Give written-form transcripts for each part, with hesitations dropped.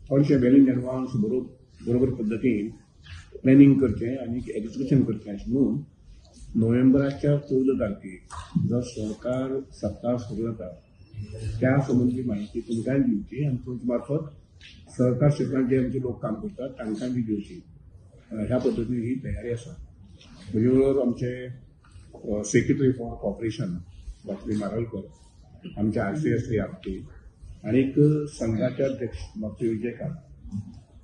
थोडेशें well in advance बरोबर पद्दतीन प्लॅनिंग करचें आनी एक्झिक्युशन करचें अशें म्हणून नोव्हेंबराच्या 14 तारखेक जो सहकार सप्ताह सुरू जाता त्या संबंदी म्हायती तुमकांय दिवची आनी तुमचे मार्फत सहकार क्षेत्रांत जे आमचे लोक काम करतात तांकां बी दिवची ह्या पद्दतीन ही तयारी आसा. म्हजे बरोबर आमचे सेक्रेटरी फॉर कॉपरेशन श्री मारलकर, आमचे RCS Shri Apte आनीक संघाचे अध्यक्ष डॉक्टर विजयकार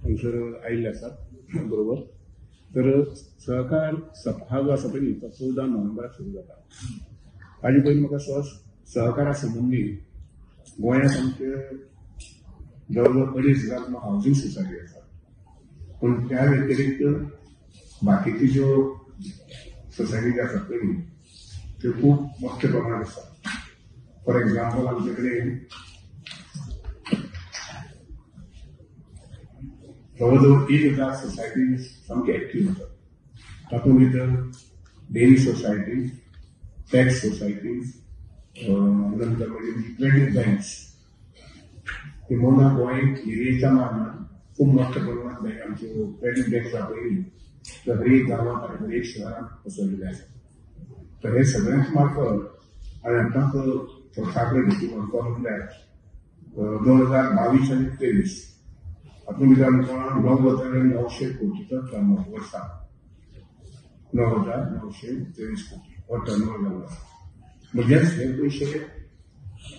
हांगसर आयिल्ले आसात बरोबर. तर सहकार सप्ताह जो आसा पळय न्ही तो 14 नोव्हेंबराक सुरू जाता. ताजे पयलीं म्हाका सहकारा संबंदी गोंयांत आमचे जवळ जवळ 2,500 हावजींग सोसायटी आसा, पूण त्या व्यतिरिक्त बाकीची ज्यो सोसायटी ज्यो आसात पळय न्ही त्यो खूब मोठ्या प्रमाणात आसा. फॉर एक्झाम्पल आमचे कडेन जवळ जवळ 1,000 सोसायटी सामकी एक्टीव आसात. तातूंत भितर डेअरी सोसायटी, टॅक्स सोसायटीज, नंतर मागीर क्रेडीट बँक्स किंबहुना गोंय एरियेच्या मानान खूब मोठ्या प्रमाणात बँक आमच्यो क्रेडीट बँक्स आसा पळय न्ही तर हरेक गांवांत आनी हरेक शहरांत पसरलेले आसा. तर हे सगळ्यांच मार्फत हांवें आतांच थोडो घेतली म्हणपाक म्हटल्यार 2022 आनी 23 हातूंत भितर आमकां 9,900 कोटीचो टर्नओवर वर्साक 9,923 कोटी हो टर्नओवर जाल्लो आसा. म्हणजेच हे पयशे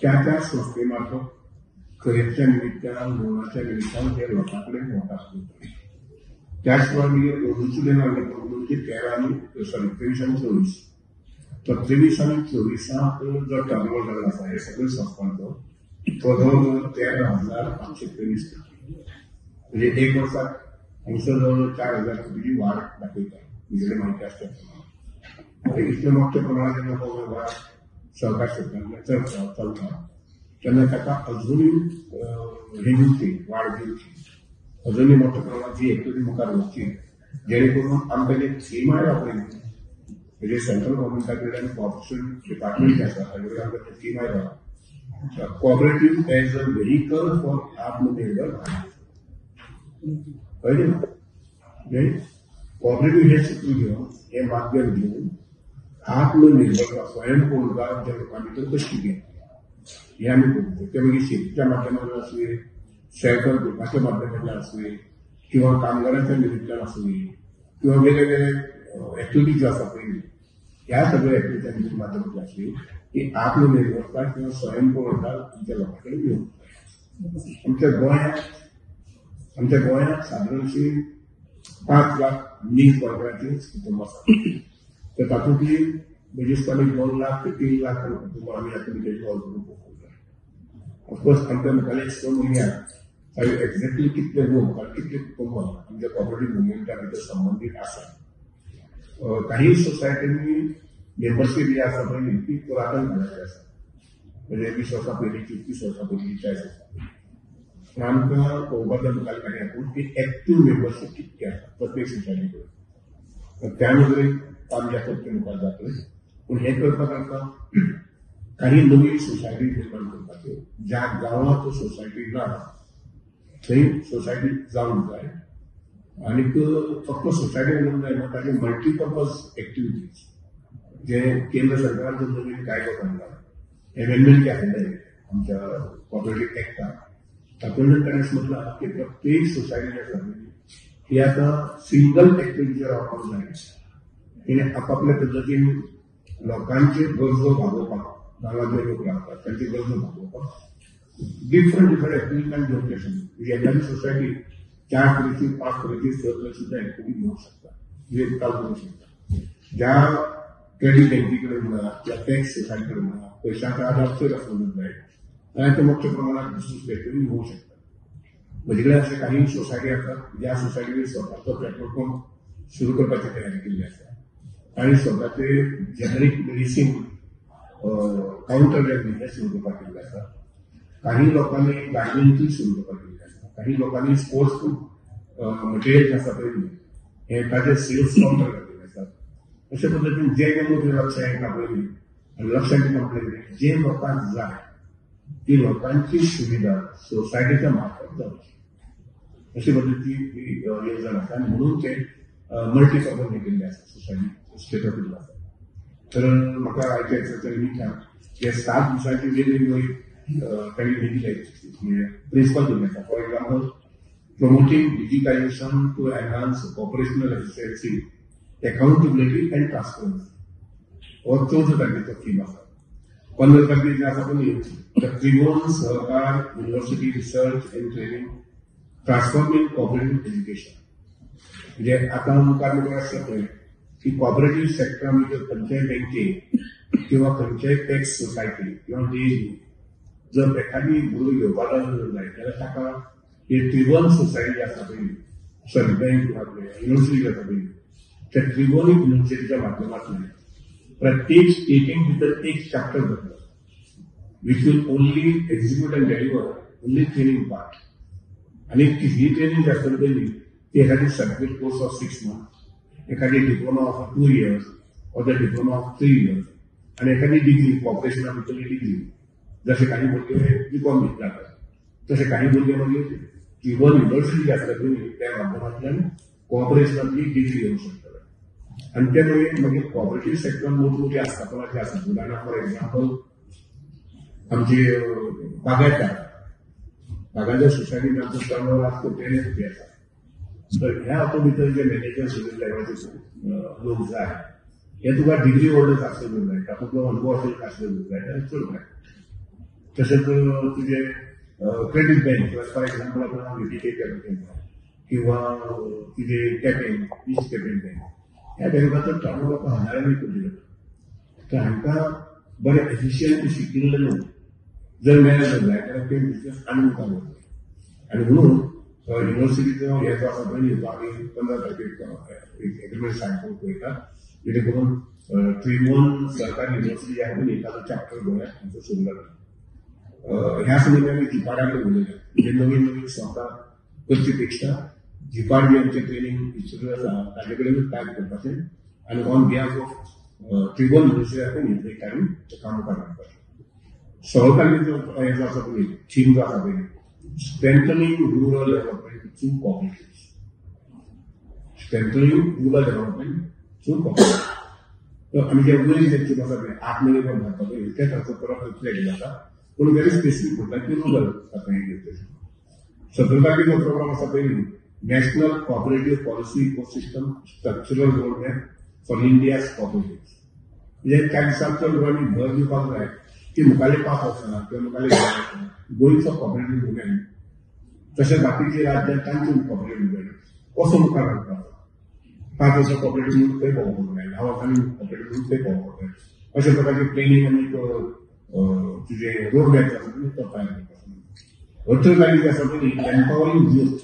त्या त्या संस्थे मार्फत खरेदीच्या निमित्तान, लोनाच्या निमित्तान हे लोकां कडेन वतात. त्या शिवाय मागीर अंदूचे लागले 13 आनी सॉरी 23 आनी 24 तर 23 आनी 24 जो टर्नओवर जाल्लो आसा हे सगळे संस्थांचो तो जवळ जवळ 13,523 कोटी, म्हणजे एक वर्साक हांगसर जवळ जवळ 4,000 कोटीची वाढ दाखयता म्हजे म्हायती आसता प्रमाण. इतले मोठ्या प्रमाणात जेन्ना हो वेव्हार सहकार क्षेत्रांतल्यान चलता तेन्ना ताका अजुनूय हे दिवची, वाड दिवची, अजुनूय मोठ्या प्रमाणात ही एक्टिविटी मुखार वचची जेणे करून आमकां जे थीम आयला पळय म्हणजे सेंट्रल गव्हर्मेंटा कडल्यान कॉपरेशन डिपार्टमेंट जें आसा ताजे कडेन आमकां थीम आयला cooperative as a vehicle for Atmanirbhar Bharat. कळ्ळें ना? म्हणजे कॉपरेटीव हे सूत्र घेवन, हे माध्यम घेवन आत्मनिर्भरता, स्वयंपूर्णता आमच्या लोकां भितर कशी घेतली हे आमी करूंक जाय. ते मागीर शेतीच्या माध्यमांतल्यान आसुये, सेल्फ हेल्प ग्रुपाच्या माध्यमांतल्यान आसुये, किंवा कामगारांच्या निमित्तान आसुये, किंवा वेगवेगळे एक्टिविटीज ज्यो आसा पळय ह्या सगळ्या एक्टिविटीच्या माध्यमांतल्यान आसुये की आत्मनिर्भरता किंवा स्वयंपूर्णता आमच्या लोकां कडेन येवंक जाय. आमच्या गोंयांत सादारणशी 5 लाख नीज वर्गाची कुटुंबां आसात. तर तातूंतली म्हणजे 2 लाख ते 3 लाख कुटुंबां आमी हातूंत भितर इन्वॉल्व करून पळोवंक जाय. ऑफकोर्स आमच्या मुखार 6 म्हयन्याक एक्झॅक्टली कितले लोक आनी कितले कुटुंबां आमच्या कॉपरेटीव मुवमेंटा भितर संबंदीत आसा. काही सोसायटींनी मेंबरशीप जी आसा पळय न्ही ती पुरातन काळाची आसा, म्हणजे 20 वर्सां पयलींची, 30 वर्सां पयलींची, 40 वर्सां पयलीं. पूण आमकां पळोवपाक जाय मुखार कांय हातूंत की एक्टीव मेंबरशीप कितकी आसा प्रत्येक सोसायटी कडेन. तर त्या नदरेन काम जें आसा तें मुखार जातलें. पूण हें करपाक आमकां काही नवी सोसायटी निर्माण करपाच्यो, ज्या गांवांत सोसायटी ना थंय सोसायटी जावंक जाय. आनीक फक्त सोसायटी म्हणून जायना, ताजे मल्टीपर्पज एक्टिविटीज जे केंद्र सरकारान जो नवीन कायदो काडला, एमेंडमेंट जे हाडले आमच्या कॉपरेटीव एक्टाक, तातूंतल्यान ताणें अशें म्हटलां की प्रत्येक सोसायटी जी आसा ही आतां सिंगल एक्टिविटीचेर रावपाक जाय. तिणें आपापल्या पद्दतीन लोकांच्यो गरजो भागोवपाक, गांवांत जे लोक रावतात तांच्यो गरजो भागोवपाक डिफरंट डिफरंट एक्टिविटी तांणी घेवची आशिल्ली. म्हणजे एखादी सोसायटी 4 तरेची, 5 तरेची, 6 तरेची सुद्दां एक्टिविटी घेवंक शकता, म्हणजे चालू करूंक शकता. ज्या क्रेडीट बँकी कडेन म्हणा, ज्या टॅक्स सोसायटी कडेन म्हणा, पयशांचो आदार चड आसूंक जाय जाल्यार ते मोठ्या प्रमाणात दुसरी एक्टिविटी घेवंक शकता. म्हजे कडेन अशे काही सोसायटी आसात ज्या सोसायटीनी स्वताचो पेट्रोल पंप सुरू करपाची तयारी केल्ली आसा आनी स्वताचे जेनरीक मेडिसीन कावंटर हे सुरू करपाक केल्ले आसा. काही लोकांनी गार्डनिंगूय सुरू करपाक केल्ले आसा. काही लोकांनी स्पोर्ट्स मटेरियल जे आसा पळय हे ताचे सेल्स कावंटर घातलेले आसात. अशे पद्दतीन जे जे लक्षां येता पळय आनी लक्षां म्हटलें जे लोकांक जाय ती लोकांची सुविधा सोसायटीच्या मार्फत जावची. अशी पद्दती ही येवजण आसा आनी म्हणून ते मल्टी पर्पज हे केल्ले आसा सोसायटी स्टेट ऑफ आसा. तर म्हाका आयच्या निमित्तान हे 7 दिसांची वेगवेगळी तांणी हे दिले प्रिंसिपल दिल्ले आसा. For example, promoting digitization to enhance operational efficiency, accountability and transparency हो 14 तारखेचो थीम आसा. 15 तारखेर जे आसा पळय the Tribhuvan Sahakar university research and training transforming cooperative education. म्हणजे आतां मुखार मुखार आसता पळय की कॉपरेटीव सेक्टरा भितर खंयच्याय बँके किंवा खंयच्याय टॅक्स सोसायटी किंवा डेअरी जर एखादी भुरगो घेवपाक जाय जाल्यार ताका ही त्रिभुवन सोसायटी आसा पळय, सॉरी बँक युनिव्हर्सिटी आसा पळय, त्या त्रिभुवन युनिव्हर्सिटीच्या माध्यमांतल्यान प्रत्येक स्टेटीन भितर एक चॅप्टर जातलो which will only execute and deliver only training part. आनी ही ट्रेनिंग जी आसतली पळय ती एखादी सर्टिफिकेट कोर्स ऑफ 6 months, एखादी diploma of 2 years or the diploma of 3 years आनी एखादी डिग्री कॉपरेशना भितरली डिग्री. जशे काही भुरगे बीकॉम जातात तशे काही भुरगे मागीर त्रिभुवन युनिव्हर्सिटी आसता पळय त्या माध्यमांतल्यान कॉपरेशनांतली डिग्री घेवंक शकतले. आनी ते मागीर मागीर कॉपरेटीव सेक्टरान मोठमोठी आस्थापनां जी आसात, उदाहरणार्थ फॉर एक्झाम्पल आमचे बागायतदार बागायतदार सोसायटीन आमचो टर्नओवर आज कोट्यांनी रुपया आसा. तर ह्या हातूंत भितर जे मॅनेजर लेवलाचे लोक जाय हे तुका डिग्री होल्डर्स आसले जाय, तातूंतलो अनुभव आसले आसले जाय जाल्यार चड बरें. तशेंच तुजे क्रेडीट बँक फॉर एक्झाम्पल आतां व्हीटीके बँक किंवा तुजे कॅपेन ईस्ट कॅपेन बँक ह्या बँकाचो टर्नओवर हजारांनी कोटी जाता. तर हांकां बरे एफिशियंट शिकिल्ले लोक जर मेळ्ळे जाय जाल्यार ते बिजनेस आनी मुखार वतले. आनी म्हणून युनिव्हर्सिटीचो हे जो आसा पळय तो आमी 15 तारखेक एक एग्रीमेंट सायन करूंक पळयता जेणे करून त्रिभुवन सहकार युनिव्हर्सिटी जी आसा पळय ताचो चॅप्टर गोंयांत आमचो सुरू जातलो. ह्या संबंदी आमी जिपाडा कडेन उलयल्या, म्हणजे नवीन नवीन संस्था करचे पेक्षा जिपाड जी आमचें ट्रेनिंग इन्स्टिट्यूट आसा ताजे कडेनूच टायप करपाचें आनी on behalf of Tribhuvan university आसा न्ही थंय आमी तें काम मुखार हाडपाचें. 16 तारखेचो हे जो आसा पळय थीम जो आसा पळय strengthening rural development through cooperatives, strengthening rural development through cooperatives. तर आमी जे वयर जे थीम आसा पळय आत्मनिर्भर भारत पळय ते ताचो परत रिफ्लेक्ट जाता, पूण व्हेरी स्पेसिफीक म्हणटा की रुरल आतां हें घेतलें. 17 तारखेचो प्रोग्राम आसा पळय national cooperative policy ecosystem structural roadmap for India's cooperative. म्हणजे त्या दिसाक चड आमी भर दिवपाक जाय की मुखाल्ले 5 वर्सां किंवा मुखाल्ले 10 वर्सां गोंयचो कॉपरेटीव मुवमेंट तशेंच बाकीचे राज्यां तांचे कॉपरेटीव मुवमेंट कसो मुखार हाडपाचो. 5 वर्सां कॉपरेटीव मुवमेंट खंय पावोवपाक जाय, 10 वर्सांनी कॉपरेटीव मुवमेंट खंय पावोवपाक जाय, अशा प्रकारचे प्लॅनिंग आनी तुजें रोड मॅप आसा तो तयार करपाचो. 18 तारीख आसा पळय empowering youth,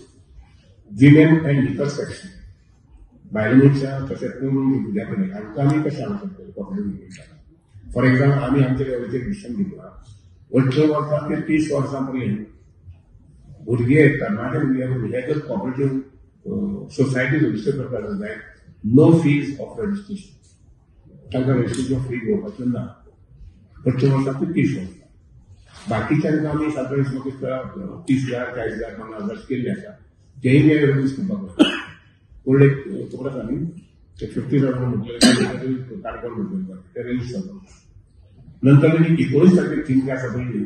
women and liquor section बायल मनशां तशेंच तरुण भुरग्यां पळय हांकां आमी कशें हाडूंक शकतले कॉपरेटीव मुवमेंटान. फॉर एक्झाम्पल आमी आमच्या लेवलाचेर मिशन घेतला 18 वर्सां ते 30 वर्सां पर्यंत भुरगे तरणाटे भुरगे हे जर कॉपरेटीव सोसायटी रजिस्टर करपाक जाय नो फीज ऑफ रजिस्ट्रेशन, तांकां रजिस्ट्रेशन फ्री घेवपाचें ना 18 वर्सां ते 30 वर्सां. बाकीच्यांकां आमी सादारण 30,000 40,000 50,000 केल्ले आसा तेय बी रजिस्टर करपाक जाय. पूण एक खबर आसा न्ही ते 50,000 म्हटलें काणकोण म्हटलें ते रजिस्टर जाता. नंतर 19 तारखेक थीम जे आसा पळय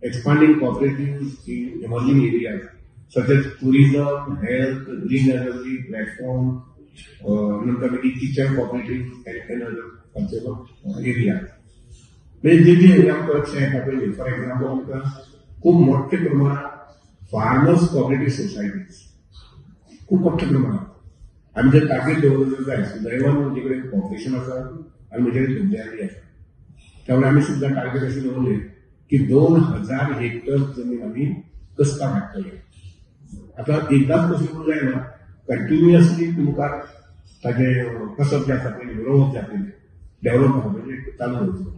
expanding cooperatives in emerging areas such as tourism, health, green energy platform, नंतर मागीर kitchen cooperative and other areas. म्हणजे जे जे आमकां लक्षां येता पळय फॉर एक्झाम्पल आमकां खूब मोठ्या प्रमाणात फार्मर्स कॉपरेटीव सोसायटीज खूब मोठ्या प्रमाणात आमी जर टार्गेट दवरलें जर जाय सुदैवान म्हजे कडेन कॉपरेशन आसा आनी म्हजे कडेन धंद्यारी आसा, त्यामुळे आमी सुद्दां टार्गेट अशें दवरलें की 2000 हेक्टर जमीन आमी कसपाक हाडटले. आतां एकदांच कसली जायना, कंटिन्युअसली मुखार ताजें कसप जें आसा पळय रोवप जें आसा डेव्हलप आसा पळय चालू दवरचें.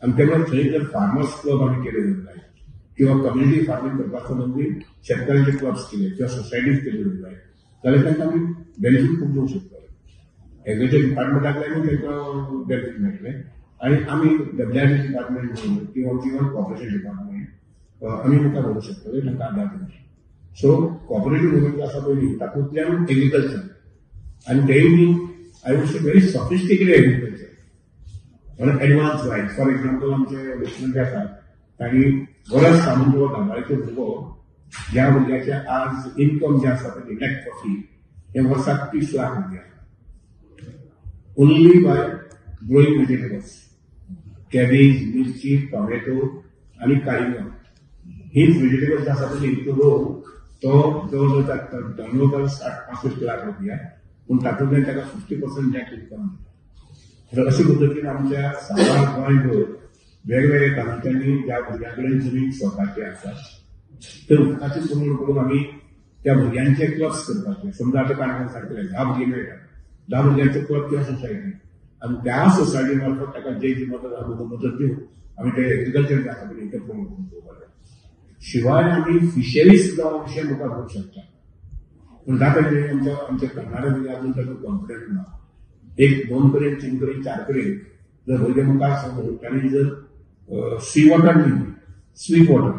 आनी त्यामुळे थंय जर फार्मर्स क्लब आमी केले जाय किंवा कम्युनिटी फार्मींग करपा संबंदी शेतकऱ्यांचे क्लब्स केले किंवा सोसायटीज केल्यो जाय जाल्यार तांकां आमी बेनिफीट खूब दिवंक शकतले. एग्रीकल्चर डिपार्टमेंटांतल्यानूय तांकां बेनिफीट मेळटलें आनी आमी डब्ल्यूआरडी डिपार्टमेंट म्हणून किंवा इवन कॉर्पोरेशन डिपार्टमेंट आमी मुखार व्हरूंक शकतले, तांकां आदार दिवंक. सो कॉपरेटिव्ह मुवमेंट आसा पळय तातूंतल्यान एग्रीकल्चर आनी तेय बी I would say very sophisticated agriculture म्हणून एडवान्स वायज. फॉर एक्झाम्पल आमचे मुख्यमंत्री आसात तांणी बरोच सामून जो गांवाळीचो भुरगो ज्या भुरग्याचे आज इन्कम जें आसा पळय नेट प्रॉफीट हे वर्साक 30 लाख रुपया only by growing vegetables, cabbage, मिरची, टोमॅटो आनी काळिंगां हीच व्हेजिटेबल्स आसा पळय तो तो जवळ जवळ टर्नओवर 60-65 लाख रुपया, पूण तातूंतल्यान ताका 50% नेट इन्कम मेळटा. तर अशे पद्दतीन आमच्या साबार गोंयभर वेगवेगळ्या तालुक्यांनी ज्या भुरग्यां कडेन जमीन स्वताची आसा ते उदकाचे प्रमाण करून आमी त्या भुरग्यांचे क्लब्स करपाचे. समजा आतां काणकोण सारकें 10 भुरगीं मेळटा, 10 भुरग्यांचे क्लब किंवा सोसायटी आनी त्या सोसायटी मार्फत ताका जे जी मदत आसा मदत दिवन आमी ते एग्रीकल्चर जे आसा पळय ते प्रमोट करून पळोवपाक जाय. शिवाय आमी फिशरीज सुद्दां हो विशय मुखार व्हरूंक शकता, पूण जाता कितें आमच्या आमच्या कर्नाटक अजून ताजो कॉन्फिडन्स ना. 1, 2 कडेन, 3 कडेन, 4 कडेन जर भुरगे मुखार सरलो तांणी जर सी वॉटर न्ही sweet water,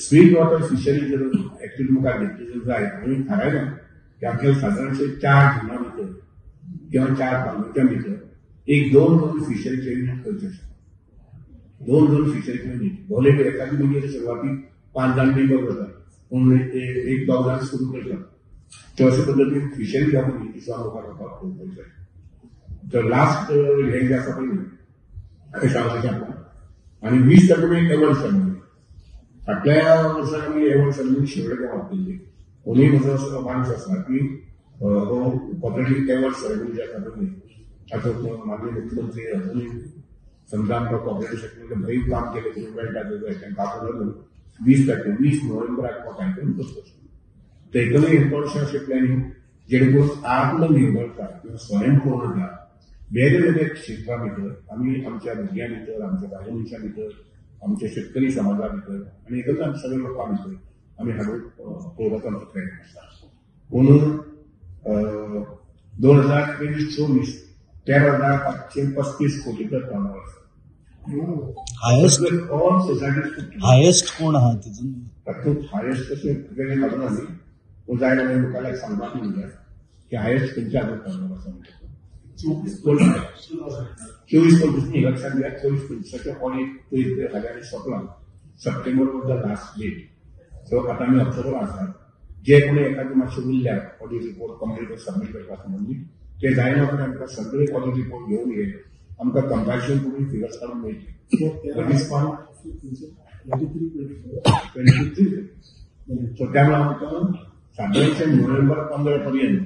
sweet water fishery जर एक्च्युअली मुखार घेतली जर जाय आमी थारायलां की आपल्याला सादारणशे 4 जुना भितर किंवा 4 तालुक्यां भितर 1, 2, 2 फिशरीचे युनीट करचे आसा. 2, 2 फिशरीचे युनीट भोले एखादी म्हणजे सुरवातीक 5 जाण मेंबर करतात पूण 1, 2 जाण सुरू करतात. तर अशे पद्दतीन फिशरी जावन ती सुद्दां मुखार वचपाक पळोवपाक जाय. तर लास्ट हें जें आसा पळय सांगता आनी 20 तारखे एवॉर्ड सेरेमनी. फाटल्या वर्सा आमी एवॉर्ड सेरेमनी शेवटे गांवांत केल्ली. कोणूय म्हजो असो माणस आसा की हो कॉपरेटीव एवॉर्ड सेरेमनी जी आसा पळय तातूंत माननीय मुख्यमंत्री अजूनय समजा आमकां कॉपरेटीव सेक्टर भरीव काम केलें करून मेळटा जाय तांकां आपोवन 20 तारखे 20 नोव्हेंबराक हो कार्यक्रम करचो. तर एकूणय इम्पॉर्टंट अशें प्लॅनिंग जेणे करून आत्मनिर्भरता किंवा स्वयंपूर्णता वेगवेगळ्या क्षेत्रां भितर आमी आमच्या भुरग्यां भितर, आमच्या बायल मनशां भितर, आमच्या शेतकरी समाजा भितर आनी एकच आमच्या सगळ्या लोकां भितर आमी हाडून पळोवपाचो आमचो प्रयत्न आसा. म्हणून 2023-24 13,535 कोटीचो टर्नओवर आसा. हायेस्ट ऑल सोसायटीज हायेस्ट कोण आहा तितून? तातूंत हायेस्ट तशें वेगळें खबर ना न्ही, पूण जाय जाल्यार मुखार सांगपाक म्हणल्यार की हायेस्ट खंयच्या हातूंत टर्नओवर आसा म्हणटा 24 25 न्ही, लक्षात घ्या 24-25 ऑडिट पयर जालें आनी सोंपलां. September was the last date. So आतां आमी ऑक्टोबर आसात. जे कोणी एखादी मातशे उरल्या ऑडिट रिपोर्ट कंप्लीट सबमीट करपा संबंदी ते जायना फुडें आमकां सगळे ऑडिट रिपोर्ट घेवन ये आमकां कंपॅरिजन करून फिगर्स काडून मेळटले. 23. सो त्यामुळे आमकां सादारणशे नोव्हेंबर 15 पर्यंत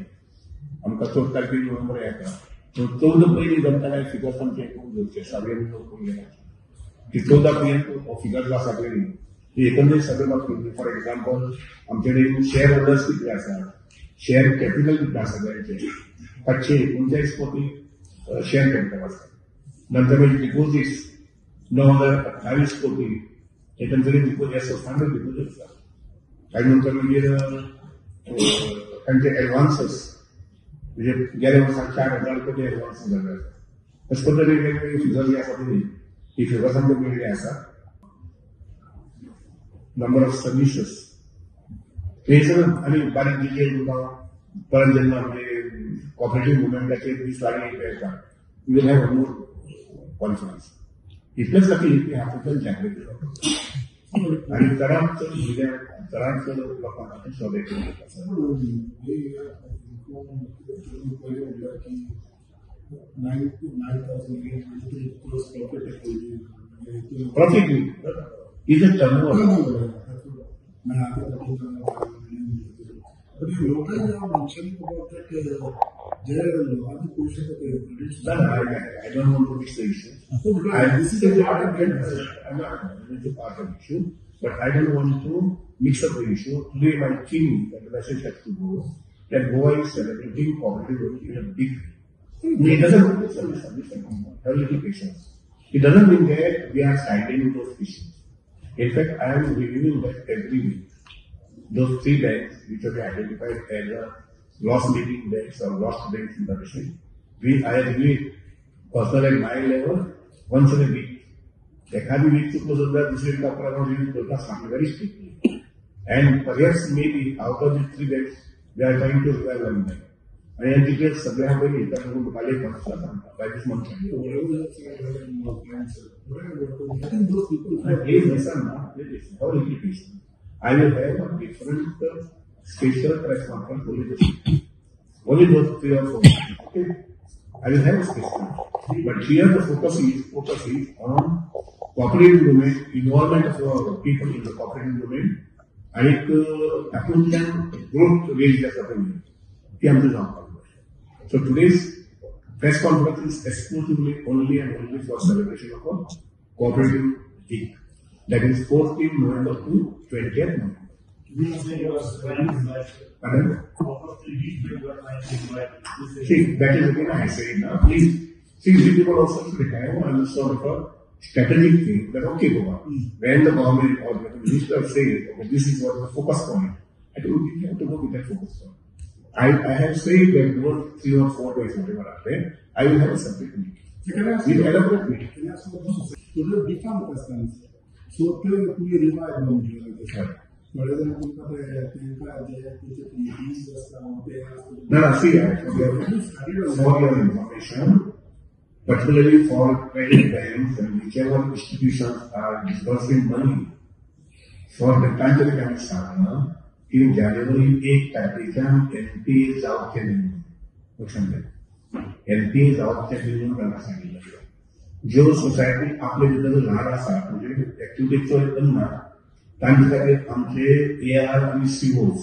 आमकां 14 तारखेर नोव्हेंबर येता. सो 14 पयलीं जमता काय फिगर्स आमचे करून घेवचे सगळे करून घेवचे की 14 पर्यंत हो फिगर जो आसा पळय ती एकंदरीत सगळे बाबतींत. फॉर एक्झाम्पल आमचे कडेन शेअर होल्डर्स कितले आसात, शेअर कॅपिटल कितलें आसा गोंयचें 539 कोटी शेअर कॅपिटल आसा. नंतर मागीर डिपोजिट्स 928 कोटी एकंदरीत डिपोजिट ह्या संस्थांनी डिपोजिट आसा. ताजे नंतर मागीर तांचे एडवान्सीस म्हणजे गेल्या वर्साक 4,000 कोटी एडवान्स जाल्ले आसा. अशे पद्दतीन वेगवेगळी फिगर जी आसा पळय ही फिगर्स आमकां मेळिल्ली आसा. नंबर ऑफ सर्विसीस हे सगळें आनी बारीक डिटेल तुमकां परत जेन्ना म्हणजे कॉपरेटीव मुवमेंटाचे दीस लागीं येता we will have more conference. इतलेंच खातीर की हातूंतल्यान जागृती जावपाक आनी चडांत चड भुरग्यांक, चडांत चड लोकांक हातूंत सहभागी करपाक आसा. Profit is a turnover. But you locally are mentioning about that there are a lot of portion of the No, I don't want to mix the issue. No, because this is a part of it. I'm not, it's a part of the issue, but I don't want to mix up the issue. Today my team, that the message has to go, that Goa is celebrating cooperative in a big way. It doesn't listen, have a little patience. It doesn't mean that we are siding those issues. In fact, I am reviewing that every week. Those 3 banks which have been identified as a loss-making banks or lost banks in the nation, I review it personally at my level once in a week. एखादी week चुकलो सुद्दां दुसरे विका परत review करता सांगता very strictly. And perhaps maybe out of the 3 banks we are trying to revive one bank. आणि या डिटेल्स सगळ्या पयलीं ताका मुखार एक वर्सा सांगता by this month. Please listen now, please listen. How implication? I will have a different special press conference only this. Only those 3 or 4. Okay? I will have a special. But here the focus is on cooperative domain, involvement of people in the cooperative domain, आणि तातूंतल्यान growth rays आसा पळय ती आमची जावपाक जाय. So today's press conference is exclusively only and only for celebration of a cooperative week. That is 14 November to 20th November. Pardon? See, that is again I say now, please. See, we people also should have a sort of a strategic thing that okay, Goa, when the government or the minister says, okay, this is what the focus point, I think we have to go with that focus point. I have said that those 3 or 4 days, whatever are there, I will have a separate meeting. With elaborate meeting. Can I ask about the different questions? So, we revive them. No, see, for your information, particularly for credit banks and whichever institutions are disbursing money for the तांचे आमी सांगलां की जानेवारी 1 तारखेच्यान NPA जावचें न्ही म्हणून. लक्षात घे, एनपीए जावचें न्ही म्हणून तांकां सांगिल्लें. ज्यो सोसायटी आपले भितर ल्हान आसा म्हणजे एक्टिविटी चड करना तांचे खातीर आमचे एआर आनी सीओज,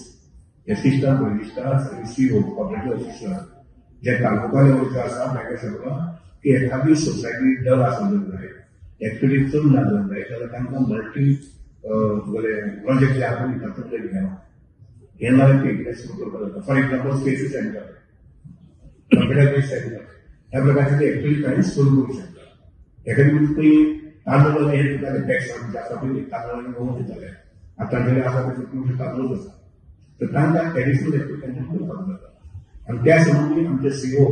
एसिस्टंट रजिस्ट्रार्स आनी सीओ कॉपरेटिव्ह ऑफिसर जे तालुका लेवलचे आसा तांकां सांगलां की एखादी सोसायटी डल आसा जर जाय, एक्टिविटी चड ना जर जाय जाल्यार तांकां मल्टी प्रोजेक्ट जे आसा तातूंतले घेवप हे नाल्यार ते कितें सुरू करपाक जाता. For example spaces centre, computer based centre ह्या प्रकारचे ते एक्टिविटी तांणी सुरू करूंक शकता. एखादी पळय तांदूळ हे दिताले टॅक्स आमचे आसा पळय तांदूळ आनी गंव दिताले, आतां तांगेले आसा पळय तांदूळच आसा, तर तांकां एडिशनल एक्टिविटी तांणी करपाक जाता. आनी त्या संबंदी आमचे सीओ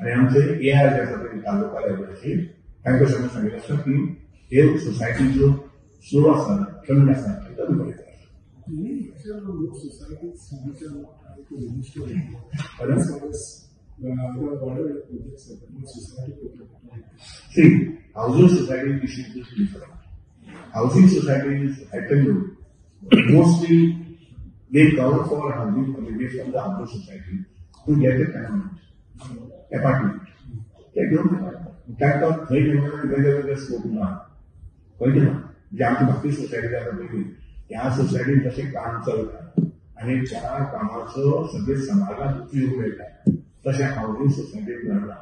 आनी आमचे एआर जे आसा पळय तालुका लेवलाचेर तांकां सगळें सांगिल्लें आसा की हे सोसायटी ज्यो स्लो आसा, थंड आसा, तांकां बरें. See, housing society issue is different. Housing societies, I tell you, mostly they cover for housing, they from the housing society to get a tenement, apartment. They don't have. तांकां थंय वेगळे वेगळे स्कोप ना, कळ्ळें ना. जे आमची बाकी सोसायटी आसा पळय ह्या सोसायटीन तशें काम चलता आनी त्या कामाचो सगळे समाजाक उपयोग मेळटा, तशें हावजींग सोसायटीन मेळना.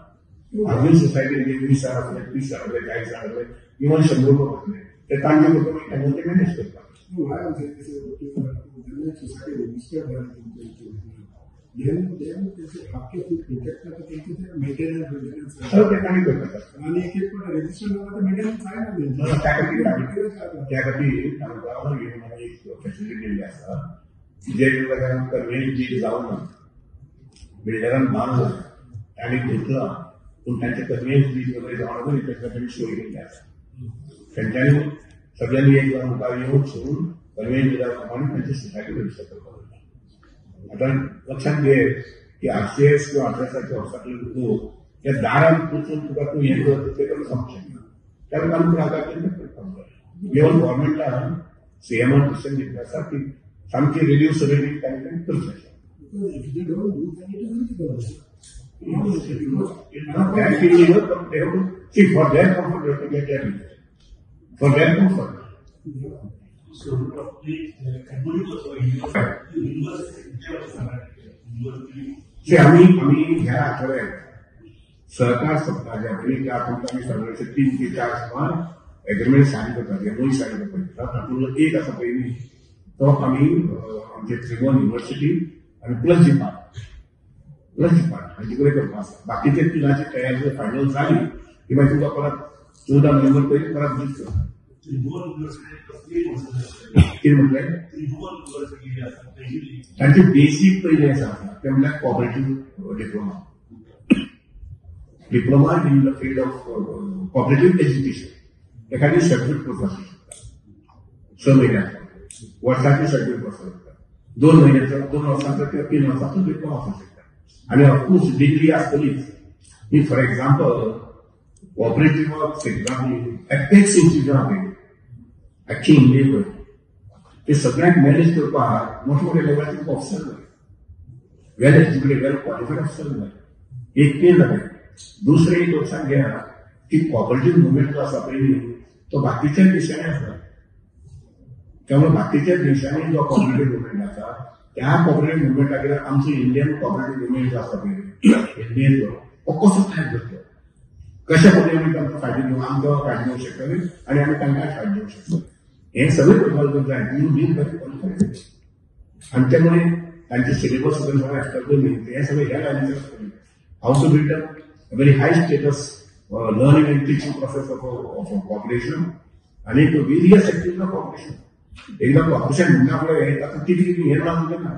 हावजींग सोसायटीन 20 जाण आसले, 30 जाण आसले, 40 जाण आसले, इवन 100 लोक आसले ते तांचे लोक तांचे ते मॅनेज करतात. ते तांणी करतात त्या खातीर तांकां एक फेसिलिटी दिल्ली आसा जे कन्व्हेन्स डीड जावना, बिल्डरान बांदला तांणी घेतला पूण तांचे कन्व्हेन्स डीड वगैरे जावना तांच्या तांणी सोय केल्ली आसा. तांच्यांनी सगळ्यांनी एक जावन मुखार येवन सोडून कन्व्हेन्स डिडा प्रमाणे तांची सोसायटी रजिस्टर करपाक जाता. आतां लक्षांत घे की आरसीएस किंवा आरसीएसाच्या ऑफिसांतले लोक त्या दारान वचून तुका तूं हें कर तें करून सांगूंक शकना. त्या आमी फुडाकार घेवन करपाक जाय. इवन गव्हर्मेंटान सीएमान डिसिजन घेतलें आसा की सामकी रिड्यूस रेटीक तांकां करचें आसा. See, for their comfort, they have to get their result. For their comfort. So, See, आम्ही ह्या आठवड्यात सहकार सप्ताह जे पळय त्या आमी सगळ्यांचे 3 ते 4 सुमार एग्रीमेंट सायन करतात, एमओयू सायन करतात. तातूंतलो एक आसा पळय तो आमी आमचे त्रिभुवन युनिव्हर्सिटी आनी प्लस जिपार्ट हांचे कडेन करपा आसा. बाकीचे तिनाची तयारी फायनल जाली की मागीर तुमकां परत 14 नोव्हेंबर पयलीं परत ब्रीफ करता. कितें म्हटलें तांचे बेसीक पयलें आसा तें म्हणल्यार cooperative diploma, diploma in the field of cooperative education. एखादी सर्टिफिकेट कोर्स आसूं शकता 6 म्हयन्याचो, वर्साची सर्टिफिकेट आसूं शकता, 2 म्हयन्याचो, 2 वर्सांचो किंवा 3 वर्सांचो डिप्लोमा आसूं शकता. आनी ऑफकोर्स डिग्री आसतलीच. ही फॉर एक्झाम्पल कॉपरेटिव्ह सेक्टरांनी एपेक्स इन्स्टिट्यूशन आसा आख्खी इंडियेभर, ते सगळ्यांक मॅनेज करपाक मोठे मोठे लेवलाचे ऑफिसर जाय, well educated well qualified officer जाय. एक ते जालें. दुसरें एक लक्षांत घेया की कॉपरेटिव्ह मुवमेंट जो आसा पळय न्ही तो बाकीच्या देशांनी आसा. त्यामुळे बाकीच्या देशांनी जो कॉपरेटिव्ह मुवमेंट आसा त्या कॉपरेटिव्ह मुवमेंटा कित्याक आमचो इंडियन कॉपरेटिव्ह मुवमेंट जो आसा पळय इंडियेचो तो कसो तयार करतो, कशा पद्दतीन आमी तांकां फायदो घेवन आमकां फायदो घेवंक शकतले आनी आमी तांकां फायदो घेवंक शकतले, हें सगळें करपाक जाय. You been very qualified. आनी त्यामुळे तांचे सिलेबस सगळें सगळें आसतलें न्ही, हें सगळें ह्या लायनीचेर आसतलें. How to build up a very high status learning and teaching process of cooperation आनी वेरियस सेक्टर्स ऑफ कॉपरेशन. एकदा कॉपरेशन म्हणटा फुडें तातूंत कितें कितें हें ना ना.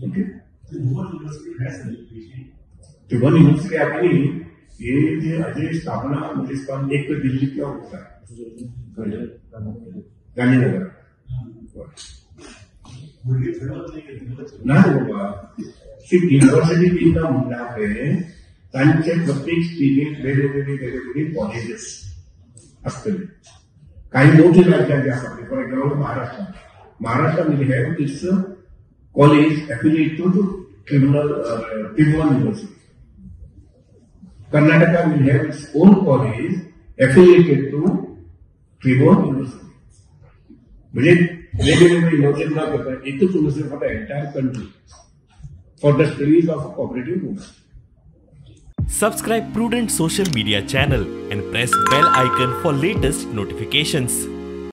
ओके, त्रिभुवन युनिव्हर्सिटी आपली हे जे हाजी स्थापना म्हणजे एक दिल्लींतल्या आसा गांधीनगर ना बाबा. युनिव्हर्सिटी दिता म्हणटा पळय तांचे प्रत्येक स्टेटीक वेगवेगळी वेगवेगळी कॉलेजीस आसतली. काही मोठी राज्यां जी आसा for example Maharashtra, Maharashtra will have its college affiliated to Tribhuvan university. Karnataka will have its own college affiliated to Tribhuvan university. म्हणजे वेगवेगळे युनिव्हर्सिटी न करता एकच university for the entire country for the studies of cooperative movement. Subscribe Prudent social media channel and press bell icon for latest notifications.